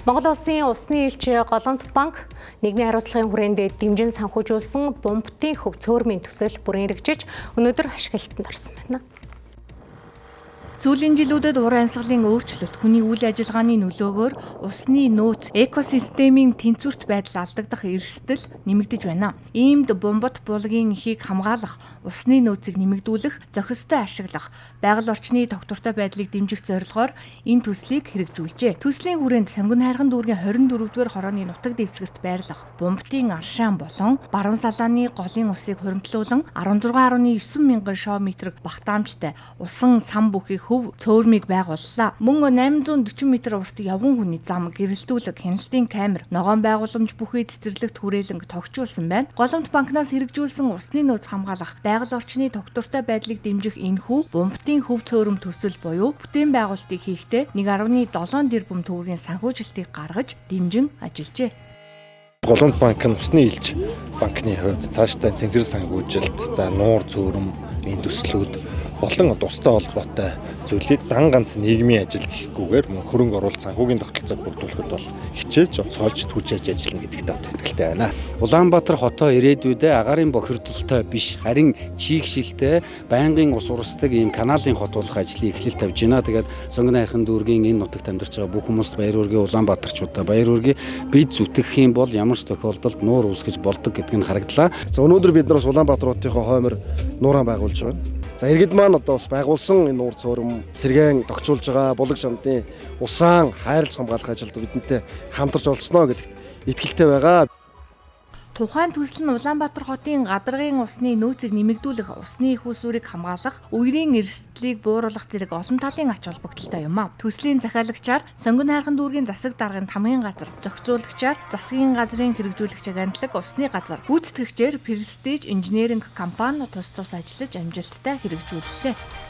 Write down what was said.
Монгол Улсын усны элч Голомт банк нийгмийн хариуцлагын хүрээнд дэмжин санхүүжүүлсэн бумбтын хөв цөөрмийн төсөл бүрэн хэрэгжиж өнөөдөр ашиглалтанд орсон байна. Сүүлийн жилүүдэд уур амьсгалын өөрчлөлт, хүний үйл ажиллагааны нөлөөгөөр усны нөөц, экосистемийн тэнцвэрт байдал алдагдах эрсдэл нэмэгдэж байна. Иймд бумбат булгийн эхийг хамгаалах, усны нөөцийг нэмэгдүүлэх, зохистой ашиглах, байгаль орчны тогтвортой байдлыг дэмжих зорилгоор энэ төслийг хэрэгжүүлжээ. Төслийн хүрээнд Сонгон хайрхан дүүргийн 24-р хорооны нутаг дэвсгэрт байрлах бумбтын аршаан болон баруун салааны голын усыг хуримтлуулан 16.9 мянган шоо метр багтаамжтай усан сан бүхий хөв цөөрмийг байгууллаа. Мөн 840 м урт явган хүний зам, гэрэлтүүлэг, хяналтын камер, ногоон байгууламж бүхий цэцэрлэгт хүрээлэн тогтжуулсан байна. Голомт банкнаас хэрэгжүүлсэн усны нөөц хамгаалах, байгаль орчны тогтвортой байдлыг дэмжих энэхүү бумбтын хөв цөөрөм төсөл буюу бүтээн байгуулалтыг хийхдээ 1.7 тэрбум төгрөгийн санхүүжилтийг гаргаж дэмжин ажиллажээ. Голомт банк нь усны элч банкны хувьд цаашдаа цэнхэр санхүүжилт, за нуур цөөрөм энэ төслүүд болон тустай холбоотой зүйлийг дан ганц нийгмийн ажил гэхгүйгээр мөн хөрөнгө оруулалт санхүүгийн тогтолцоог бүрдүүлэхэд бол хичээж онцгойлж түжээж ажиллана гэдэгт итгэлтэй байна. Улаанбаатар хотоо ирээдүйдээ агаарын бохирдолтой биш, харин чийгшилтэй байнгын ус урсдаг ийм каналын хот болох ажлыг эхлэл тавьж байна. Тэгээд Сонгон хайрхан дүүргийн энэ нутагт амьдарч байгаа бүх хүмүүст баяр хүргэе, Улаанбаатарчуудаа баяр хүргэе. Бид зүтгэх юм бол ямар ч тохиолдолд нуур үүсгэж болдог гэдг нь харагдлаа. За өнөөдөр бид нар бас Улаанбаатар хотынхоо хоймор нуураа байгуулж байна. За иргэд маань одоо бас байгуулсан энэ нуур цөөрөм сэргээн тогтчулж байгаа булаг шамдын усаан хайрлаж хамгаалах ажилд бидэнтэй хамтарч оролцсноо гэдэгт итгэлтэй байгаа. Тухайн төсөл нь Улаанбаатар хотын гадаргын усны нөөцийг нэмэгдүүлэх, усны их усүрийг хамгаалах, үерийн эрсдлийг бууруулах зэрэг олон талын ач холбогдолтой юм а. Төслийн захиалагчаар Сонгон хайрхан дүүргийн засаг даргын тамгын газар, зохицуулагчаар засгийн газрын хэрэгжүүлэгч агентлаг, усны газар, гүйцэтгэгчээр Prestige Engineering компани тус тус ажиллаж амжилттай хэрэгжүүллээ.